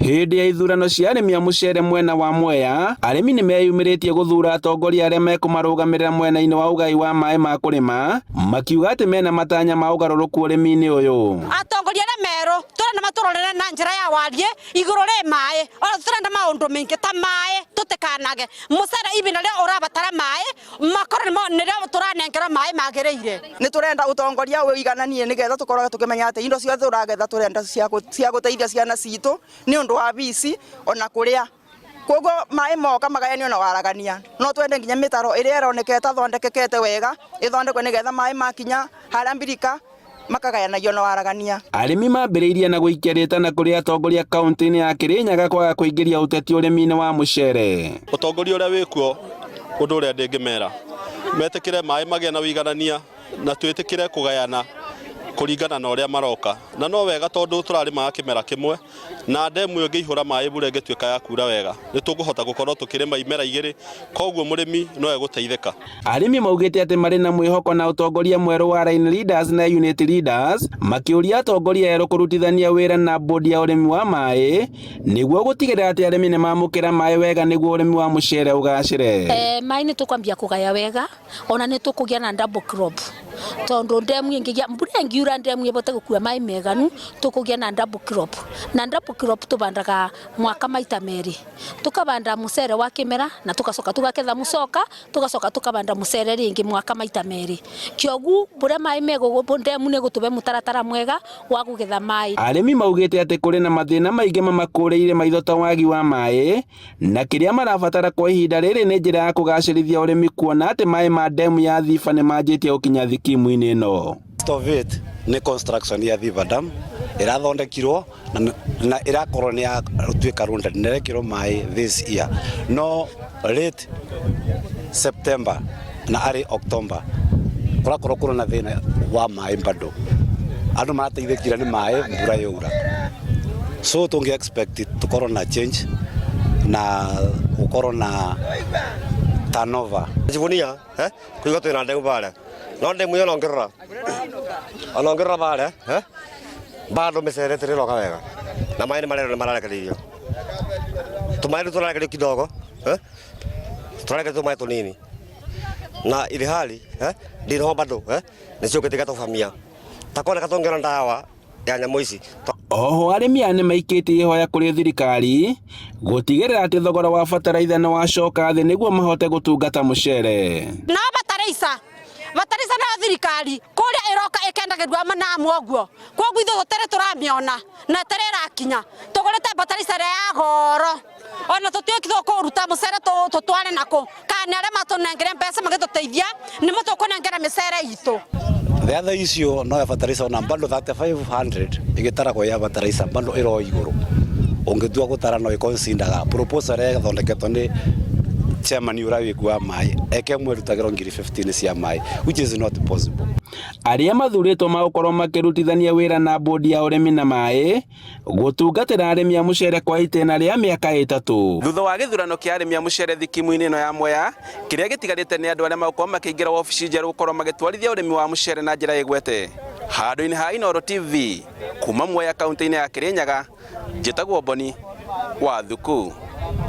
Hĩndĩ ya ithurano cia arĩmi a mũcere mwena wa Mwea, arĩmi nĩ meyumĩrĩtie gũthuura atongoria arĩa mekũmarũgamĩrĩra mwena-inĩ wa ũgai wa maĩ ma kũrĩma, makiuga atĩ mena matanya ma ũgarũrũku ũrĩmi-inĩ ũyũ. Atongoria arĩa merũ tũrenda matũrorere na njĩra ya wariĩ igũrũ rĩ maĩ, ona tũtirenda maũndũ maingĩ ta maĩ tũtikanage mũcere ibinda rĩrĩa ũrabatara maĩ makorwo nĩrĩo tũranengerwo maĩ magĩrĩire. Nĩ tũrenda ũtongoria ũigananie nĩgetha tũkorwo tũkĩmenya atĩ indo ciothe tũragetha tũrenda cia gũteithia ciana citũ nĩ ũndũ wa bici ona kũrĩa. Koguo maĩ moka magayanio na waragania. No twende nginya mĩtaro ĩrĩa ĩroneka ĩtathondekekete wega ĩthondekwe nĩgetha maĩ makinya harĩa mbirika makagayanagio na waragania. Arĩmi mambĩrĩirie na gũikia rĩtana kũrĩ atongoria kaunti-inĩ ya Kirinyaga kwaga kũingĩria ũteti ũrĩmi-inĩ wa mũcere. Ũtongoria ũrĩa wĩkuo ũndũ ũrĩa ndĩngĩmera metĩkĩre maĩ magĩe na ũiganania na twĩtĩkĩre kũgayana kũringana na ũrĩa maroka na no wega tondũ tũrarĩmaga kĩmera kĩmwe na ndemu ĩyo ĩngĩihũra maĩ mbura ĩngĩtuĩka ya kura wega nĩ tũkũhota gũkorwo tũkĩrĩma imera igĩrĩ koguo mũrĩmi no egũteithĩka. Arĩmi maugĩte atĩ marĩ na mwĩhoko na ũtongoria mwerũ wa line leaders na unit leaders, makĩũria atongoria erũ kũrutithania wĩra na bodi ya ũrĩmi wa maĩ nĩguo gũtigĩrĩra atĩ arĩmi nĩ mamũkĩra maĩ wega nĩguo ũrĩmi wa mũcere ũgacĩre. Maĩ nĩ tũkwambia kũgaya wega ona nĩ tũkũgĩa na double crop tondũ ndemu ĩngĩgĩa mbura ĩngiura ndemu ĩbote gũkua maĩ meganu tũkũgĩa na double crop na double crop tũbandaga mwaka maita merĩ tũkabanda mũcere wa kĩmera na tũgacoka tũgaketha mũcoka tũgacoka tũkabanda mũcere rĩngĩ mwaka maita merĩ kĩogu mbura maĩ megũ ndemu nĩ gũtũbe mũtaratara mwega wa kũgetha maĩ. Arĩmi maugĩte atĩ kũrĩ na mathĩna maingĩ mamakũrĩire maitho ta wagi wa maĩ na kĩrĩa marabatara kwa ihinda rĩrĩ nĩ njĩra ya kũgacĩrithia ũrĩmi kuona atĩ maĩ ma ndemu ya Thiba nĩ manjĩtie gũkinya thikimu-inĩ ĩno. Most of it nĩ construction ya Thiba Dam ĩrathondekirwo na ĩrakorwo nĩ yatuĩka runda na ĩrekĩrwo maĩ this year no late September na early October kũrakorwo kũrĩ na thĩna wa maĩ bado andũ marateithĩkire nĩ maĩ mbura yaura so tũngĩ expect tũkorwo na change na gũkorwo na turnover. Jivunia kuiga twina ndemu pale no ndemu iyo nongirora onongirora pale bado micere tiriroka wega na maĩ nĩ marerwo nĩ mararekereirio tũmaĩ rĩu tũrarekererio kidogo, tũrarekererio tũmaĩ tũnini na ili hali ndinoho bado nĩ ciũkĩte igatũbamia takoneka tũngĩona ndawa ya nyamũ ici. Oho arĩmi aya nĩ maikĩtie ihoya kũrĩ thirikari gũtigĩrĩra atĩ thogora wa bataraitha nĩ wacoka thĩ nĩguo mahote gũtungata mũcere. Na bataraitha bataraitha nayo thirikari kũrĩa ĩroka ĩkendagĩrua manamu ũguo kwoguo ithuĩ gũtarĩ tũramĩona na ĩtarĩ ĩrakinya tũgũrĩte bataraitha ĩrĩa ya goro ona tũtiũĩ tũkũruta mũcere tũtware nakũ kana nĩ arĩa matũnengere mbeca magĩtũteithia nĩmo tũkũnengera mĩcere itũ. The other issue no ya fertilizer ona bado 3500 ĩgĩtaragwo ya fertilizer bado ĩro igũrũ ũngĩtua gũtara no ĩconsideraga proposal ĩrĩa ĩthondeketwo nĩ chairman ũrĩa wĩkuo wa maĩ eke mwerutagĩrwo ngiri 15 cia maĩ, which is not possible. Arĩa mathurĩtwo magũkorwo makĩrutithania wĩra na bodi ya ũrĩmi na maĩ gũtungatĩra arĩmi a mũcere kwa itĩna rĩa mĩaka 3. Thutha wa gĩthurano kĩa arĩmi a mũcere thikimu-inĩ ĩno ya Mwea, kĩrĩa gĩtigarĩte nĩ andũ arĩa magũkorwo makĩingĩra wabici njerũ gũkorwo magĩtwarithia ũrĩmi wa mũcere na njĩra ĩgwete. Handũ-inĩ ha Inooro TV, kuma Mwea kaunti-inĩ ya Kirinyaga, njĩtagwo Boni wa Thuku.